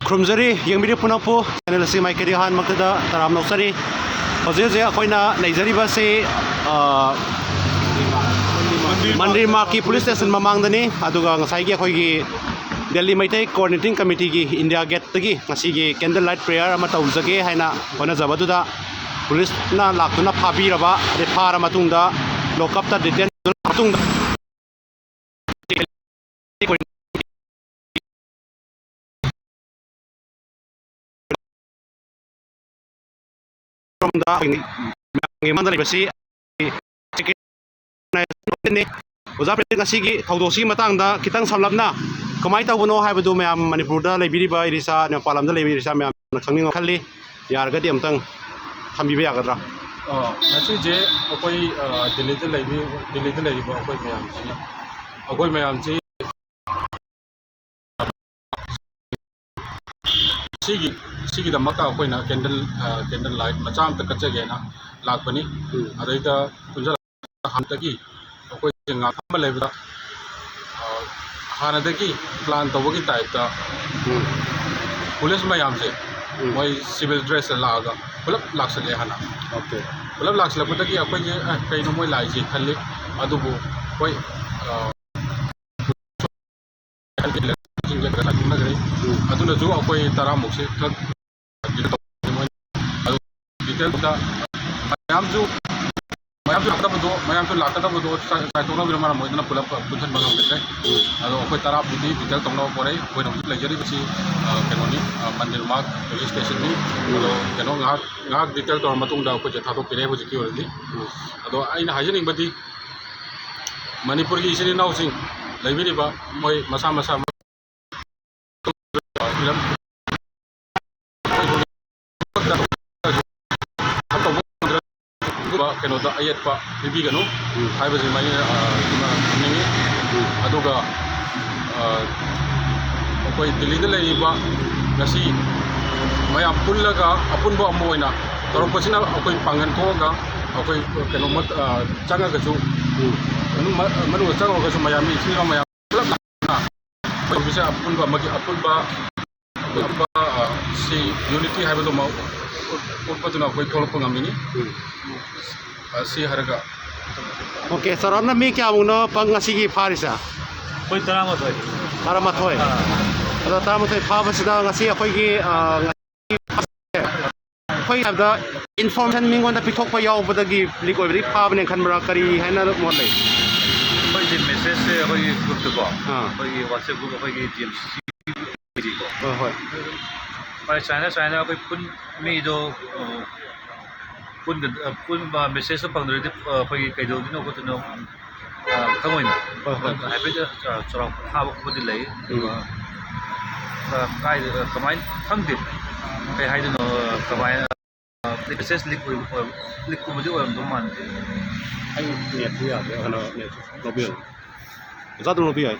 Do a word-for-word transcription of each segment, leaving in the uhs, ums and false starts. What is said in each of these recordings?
ꯈꯨꯔꯨꯝꯖꯔꯤ, ꯌꯦꯡꯕꯤꯔꯤꯕ ꯄꯨꯝꯅꯃꯛꯄꯨ꯫ ꯆꯦꯅꯦꯜ ꯑꯁꯤ ꯃꯥꯏꯀꯩꯗꯒꯤ ꯑꯍꯥꯟꯕꯃꯛꯇꯗ ꯇꯔꯥꯝ ꯂꯧꯖꯔꯤ꯫ ꯍꯧꯖꯤꯛ ꯍꯧꯖꯤꯛ ꯑꯩꯈꯣꯏꯅ ꯂꯩꯖꯔꯤꯕꯁꯤ, ꯑ, ꯃꯟꯗꯤꯔ ꯃꯥꯔꯛꯀꯤ ꯄꯨꯂꯤꯁ ꯁ꯭ꯇꯦꯁꯟ ꯃꯃꯥꯡꯗꯅꯤ꯫ ꯑꯗꯨꯒ ꯉꯁꯥꯏꯒꯤ ꯑꯩꯈꯣꯏꯒꯤ ꯗꯦꯜꯂꯤ ꯃꯩꯇꯩ ꯀꯣꯑꯣꯔꯗꯤꯅꯦꯇꯤꯡ ꯀꯃꯤꯇꯤꯒꯤ ꯏꯟꯗꯤꯌꯥ ꯒꯦꯠꯇꯒꯤ ꯉꯁꯤꯒꯤ ꯀꯦꯟꯗꯜ ꯂꯥꯏꯠ ꯄ꯭ꯔꯦꯌꯔ ꯑꯃ ꯇꯧꯖꯒꯦ ꯍꯥꯏꯅ ꯍꯣꯠꯅꯖꯕꯗꯨꯗ, ꯄꯨꯂꯤꯁꯅ ꯂꯥꯛꯇꯨꯅ ꯐꯥꯕꯤꯔꯕ, ꯑꯗꯩ ꯐꯥꯔ ꯃꯇꯨꯡꯗ ꯂꯣꯀꯞꯇ ꯗꯤꯇꯦꯟ ꯃꯇꯨꯡꯗ ꯃꯌꯥꯝꯒꯤ ꯃꯥꯡꯗ ꯂꯩꯕꯁꯤ ꯑꯣꯖꯥ ꯄ꯭ꯔꯦꯁꯤꯗꯦꯟ, ꯉꯁꯤꯒꯤ ꯊꯧꯗꯣꯛꯁꯤꯒꯤ ꯃꯇꯥꯡꯗ ꯈꯤꯇꯪ ꯁꯝꯂꯞꯅ ꯀꯃꯥꯏꯅ ꯇꯧꯕꯅꯣ ꯍꯥꯏꯕꯗꯨ ꯃꯌꯥꯝ ꯃꯅꯤꯄꯨꯔꯗ ꯂꯩꯕꯤꯔꯤꯕ ꯏꯔꯤꯁꯥ, ꯃꯄꯥꯟ ꯂꯝꯗ ꯂꯩꯕ ꯏꯔꯤꯁꯥ ꯃꯌꯥꯝꯅ ꯈꯪꯅꯤꯡꯕ ꯈꯜꯂꯤ꯫ ꯌꯥꯔꯒꯗꯤ ꯑꯝꯇꯪ ꯊꯝꯕꯤꯕ ꯌꯥꯒꯗ꯭ꯔꯥ? ꯑ, ꯉꯁꯤꯁꯦ ꯑꯩꯈꯣꯏ, ꯑ, ꯗꯦꯜꯂꯤꯗ ꯂꯩꯕꯤ-, ꯗꯦꯜꯂꯤꯗ ꯂꯩꯔꯤꯕ ꯑꯩꯈꯣꯏ ꯃꯌꯥꯝꯁꯤ, ꯑꯩꯈꯣꯏ ꯃꯌꯥꯝꯁꯤ ꯁꯤꯒꯤ, ꯁꯤꯒꯤꯗꯃꯛꯇ ꯑꯩꯈꯣꯏꯅ ꯀꯦꯟꯗꯜ, ꯑ, ꯀꯦꯟꯗꯜ ꯂꯥꯏꯠ ꯃꯆꯥ ꯑꯝꯇ ꯀꯠꯆꯒꯦꯅ ꯂꯥꯛꯄꯅꯤ꯫ ꯎꯝ꯫ ꯑꯗꯩꯗ ꯄꯨꯟꯖꯜꯂꯛꯄ ꯍꯥꯟꯅꯗꯒꯤ ꯑꯩꯈꯣꯏꯁꯦ ꯉꯥꯛ ꯑꯃ ꯂꯩꯕꯗ, ꯑ, ꯍꯥꯟꯅꯗꯒꯤ ꯄ꯭ꯂꯥꯟ ꯇꯧꯕꯒꯤ ꯇꯥꯏꯞꯇ ꯎꯝ꯫ ꯄꯨꯂꯤꯁ ꯃꯌꯥꯝꯁꯦ ꯎꯝ꯫ ꯃꯣꯏ ꯁꯤꯚꯤꯜ ꯗ꯭ꯔꯦꯁꯇ ꯂꯥꯛꯑꯒ ꯄꯨꯂꯞ ꯂꯥꯛꯁꯜꯂꯦ ꯍꯥꯟꯅ꯫ ꯑꯣꯀꯦ꯫ ꯄꯨꯂꯞ ꯂꯥꯛꯁꯤꯜꯂꯛꯄꯗꯒꯤ ꯑꯩꯈꯣꯏꯁꯦ, "ꯑꯦ, ꯀꯩꯅꯣ ꯃꯣꯏ ꯂꯥꯛꯏꯁꯦ?" ꯈꯜꯂꯤ꯫ ꯑꯗꯨꯕꯨ ꯍꯣꯏ, ꯑ, ꯂꯥꯛꯊꯣꯛꯅꯈ꯭ꯔꯦ꯫ ꯑꯗꯨꯅꯁꯨ ꯑꯩꯈꯣꯏ ꯇꯔꯥꯃꯨꯛꯁꯦ ꯈꯛ ꯑꯗꯨ ꯗꯤꯇꯦꯜꯗ ꯃꯌꯥꯝꯁꯨ, ꯃꯌꯥꯝꯁꯨ ꯂꯥꯛꯀꯗꯕꯗꯣ, ꯃꯌꯥꯝꯁꯨ ꯂꯥꯛꯀꯗꯕꯗꯣ ꯆꯥꯏ-, ꯆꯥꯏꯊꯣꯛꯅꯕꯅ ꯃꯔꯝ ꯑꯣꯏꯗꯨꯅ ꯄꯨꯂꯞ ꯄꯨꯟꯁꯤꯟꯕ ꯉꯝꯈꯤꯗ꯭ꯔꯦ꯫ ꯑꯗꯣ ꯑꯩꯈꯣꯏ ꯇꯔꯥꯕꯨꯗꯤ ꯗꯤꯇꯦꯜ ꯇꯧꯅꯕ ꯄꯣꯔꯛꯏ꯫ ꯑꯩꯈꯣꯏꯅ ꯍꯧꯖꯤꯛ ꯂꯩꯖꯔꯤꯕꯁꯤ, ꯑ, ꯀꯩꯅꯣꯅꯤ, ꯑ, ꯃꯟꯗꯤꯔ ꯃꯥꯔꯛ ꯄꯨꯂꯤꯁ ꯁ꯭ꯇꯦꯁꯟꯅꯤ꯫ ꯑꯗꯣ ꯀꯩꯅꯣ ꯉꯥꯏꯍꯥꯛ, ꯉꯥꯏꯍꯥꯛ ꯗꯤꯇꯦꯜ ꯇꯧꯔ ꯃꯇꯨꯡꯗ ꯑꯩꯈꯣꯏꯁꯦ ꯊꯥꯗꯣꯛꯄꯤꯔꯦ ꯍꯧꯖꯤꯛꯀꯤ ꯑꯣꯏꯅꯗꯤ꯫ ꯑꯗꯣ ꯑꯩꯅ ꯍꯥꯏꯖꯅꯤꯡꯕꯗꯤ ꯃꯅꯤꯄꯨꯔꯒꯤ ꯏꯆꯤꯜ ꯏꯅꯥꯎꯁꯤꯡ ꯂꯩꯕꯤꯔꯤꯕ ꯃꯣꯏ ꯃꯁꯥ ꯃꯁꯥ ꯀꯩꯅꯣꯗ ꯑꯌꯦꯠꯄ ꯄꯤꯕꯤꯒꯅꯨ ꯎꯝ꯫ ꯍꯥꯏꯕꯁꯤꯃ ꯑꯩꯅ, ꯑ, ꯊꯝꯅꯤꯡꯉꯤ꯫ ꯎꯝ꯫ ꯑꯗꯨꯒ, ꯑ, ꯑꯩꯈꯣꯏ ꯗꯤꯜꯂꯤꯗ ꯂꯩꯔꯤꯕ ꯉꯁꯤ ꯃꯌꯥꯝ ꯄꯨꯜꯂꯒ ꯑꯄꯨꯟꯕ ꯑꯃ ꯑꯣꯏꯅ ꯇꯧꯔꯛꯄꯁꯤꯅ ꯑꯩꯈꯣꯏ ꯄꯥꯡꯒꯜ ꯊꯣꯛꯑꯒ ꯑꯩꯈꯣꯏ ꯀꯩꯅꯣꯃꯛ, ꯑ, ꯆꯪꯉꯒꯁꯨ ꯎꯝ꯫ ꯃꯅꯨꯡ-, ꯃꯅꯨꯡꯗ ꯆꯪꯉꯨꯔꯒꯁꯨ ꯃꯌꯥꯝ ꯏꯆꯤꯜ ꯏꯅꯥꯎ ꯃꯌꯥꯝ ꯄꯨꯂꯞ ꯂꯥꯛꯅ ꯇꯧꯕꯁꯦ ꯑꯄꯨꯟꯕ ꯑꯃꯒꯤ ꯑꯄꯨꯟꯕ ꯑꯄꯨꯟꯕ, ꯑ, ꯁꯤ ꯌꯨꯅꯤꯇꯤ ꯍꯥꯏꯕꯗꯨꯃ ꯎꯠ-, ꯎꯠꯄꯗꯨꯅ ꯑꯩꯈꯣꯏ ꯊꯣꯛꯂꯛꯄ ꯉꯝꯃꯤꯅꯤ꯫ ꯎꯝ꯫ ꯑ, ꯁꯤ ꯍꯥꯏꯔꯒ ꯑꯣꯀꯦ, ꯆꯥꯎꯔꯥꯛꯅ ꯃꯤ ꯀꯌꯥꯃꯨꯛꯅꯣ ꯄꯪ ꯉꯁꯤꯒꯤ ꯐꯥꯔꯤꯁꯦ? ꯑꯩꯈꯣꯏ ꯇꯔꯥꯃꯥꯊꯣꯏ꯫ ꯇꯔꯥꯃꯥꯊꯣꯏ? ꯑꯥ꯫ ꯑꯗꯣ ꯇꯔꯥꯃꯥꯊꯣꯏ ꯐꯥꯕꯁꯤꯗ ꯉꯁꯤ ꯑꯩꯈꯣꯏꯒꯤ, ꯑ, ꯉꯁꯤ ꯑꯩꯈꯣꯏ ꯍꯥꯏꯕꯗ ꯏꯟꯐꯣꯔꯃꯦꯁꯟ ꯃꯤꯉꯣꯟꯗ ꯄꯤꯊꯣꯛꯄ ꯌꯥꯎꯕꯗꯒꯤ ꯂꯤꯛ ꯑꯣꯏꯕꯗꯒꯤ ꯐꯥꯕꯅꯦꯅ ꯈꯟꯕ꯭ꯔꯥ, ꯀꯔꯤ ꯍꯥꯏꯅ ꯃꯣꯠ ꯂꯩ? ꯑꯩꯈꯣꯏꯁꯦ ꯃꯦꯁꯦꯖꯁꯦ ꯑꯩꯈꯣꯏꯒꯤ ꯒ꯭ꯔꯨꯞꯇꯀꯣ, ꯑꯥ꯫ ꯑꯩꯈꯣꯏꯒꯤ WhatsApp ꯒ꯭ꯔꯨꯞ, ꯑꯩꯈꯣꯏꯒꯤ ꯖꯤ ꯑꯦꯝ ꯁꯤ ꯀꯣ, ꯍꯣꯏ, ꯍꯣꯏ꯫ ꯍꯣꯏ, ꯁꯨꯃꯥꯏꯅ, ꯁꯨꯃꯥꯏꯅ ꯑꯩꯈꯣꯏ ꯄꯨꯟ-, ꯃꯤꯗꯣ, ꯑ, ꯄꯨꯟꯒ-, ꯑ, ꯄꯨꯟꯕ ꯃꯦꯁꯦꯖꯇꯣ ꯐꯪꯗ꯭ꯔꯗꯤ, ꯑ, ꯑꯩꯈꯣꯏꯒꯤ ꯀꯩꯗꯧꯗꯣꯏꯅꯣ ꯈꯣꯠꯇꯣꯏꯅꯣ, ꯑ, ꯈꯪꯉꯣꯏꯅ꯫ ꯍꯣꯏ, ꯍꯣꯏ꯫ ꯍꯥꯏꯐꯦꯠ, ꯑ, ꯆꯥꯎꯔꯥꯛꯄ ꯊꯥꯕ ꯈꯣꯠꯄꯗꯤ ꯂꯩ꯫ ꯑꯗꯨꯒ, ꯎꯝ꯫ ꯑ, ꯀꯥꯏꯗ, ꯑ, ꯀꯃꯥꯏꯅ ꯈꯪꯗꯦ꯫ ꯀꯩ ꯍꯥꯏꯗꯣꯏꯅꯣ, ꯑ, ꯀꯃꯥꯏꯅ, ꯑ, ꯃꯦꯁꯦꯖ ꯂꯤꯛ ꯑꯣꯏꯕ, ꯑꯣꯏ-, ꯂꯤꯛꯀꯨꯝꯕꯗꯤ ꯑꯣꯏꯔꯝꯗꯧ ꯃꯥꯟꯗꯦ꯫ ꯑꯩ ꯅꯦꯠꯁꯨ ꯌꯥꯗ꯭ꯔꯦ, ꯀꯩꯅꯣ, ꯅꯦꯠꯁꯨ ꯂꯧꯕꯤꯌꯨ꯫ ꯑꯣꯖꯥ ꯑꯗꯨꯝ ꯂꯧꯕꯤꯌꯨ꯫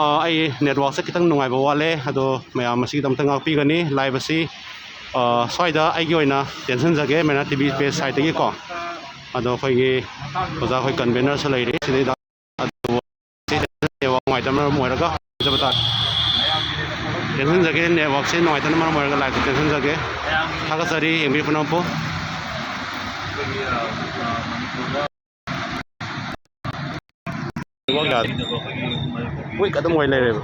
ꯑꯥ, ꯑꯩ ꯅꯦꯠꯋꯥꯛꯁꯦ ꯈꯤꯇꯪ ꯅꯨꯡꯉꯥꯏꯕ ꯋꯥꯠꯂꯦ, ꯑꯗꯣ ꯃꯌꯥꯝ ꯑꯁꯤꯒꯤꯗꯃꯛꯇ ꯉꯥꯛꯄꯤꯒꯅꯤ꯫ ꯂꯥꯏꯚ ꯑꯁꯤ, ꯑꯥ, ꯁ꯭ꯋꯥꯏꯗ ꯑꯩꯒꯤ ꯑꯣꯏꯅ ꯇꯦꯟꯁꯤꯟꯖꯒꯦ, ꯃꯦꯅꯥ ꯇꯤ ꯚꯤ ꯄꯦꯖ ꯁꯥꯏꯠꯇꯒꯤꯀꯣ꯫ ꯑꯗꯣ ꯑꯩꯈꯣꯏꯒꯤ ꯑꯣꯖꯥ ꯑꯩꯈꯣꯏ ꯀꯟꯚꯦꯅꯔꯁꯨ ꯂꯩꯔꯤ ꯁꯤꯗꯩꯗ꯫ ꯑꯗꯨꯕꯨ ꯅꯦꯠꯋꯥꯛ ꯅꯨꯡꯉꯥꯏꯇꯕꯅ ꯃꯔꯝ ꯑꯣꯏꯔꯒ ꯍꯥꯏꯖꯕ ꯇꯥꯔꯦ꯫ ꯇꯦꯟꯁꯤꯟꯖꯒꯦ, ꯅꯦꯠꯋꯥꯛꯁꯦ ꯅꯨꯡꯉꯥꯏꯇꯕꯅ ꯃꯔꯝ ꯑꯣꯏꯔꯒ ꯂꯥꯏꯚꯁꯦ ꯇꯦꯟꯁꯤꯟꯖꯒꯦ꯫ ꯊꯥꯒꯠꯆꯔꯤ, ꯌꯦꯡꯕꯤꯌꯨ ꯄꯨꯝꯅꯃꯛꯄꯨ꯫ ꯅꯦꯠꯋꯥꯛ ꯌꯥꯗꯦ꯫ ꯋꯤꯛ ꯑꯗꯨꯝ ꯑꯣꯏ ꯂꯩꯔꯦꯕ꯫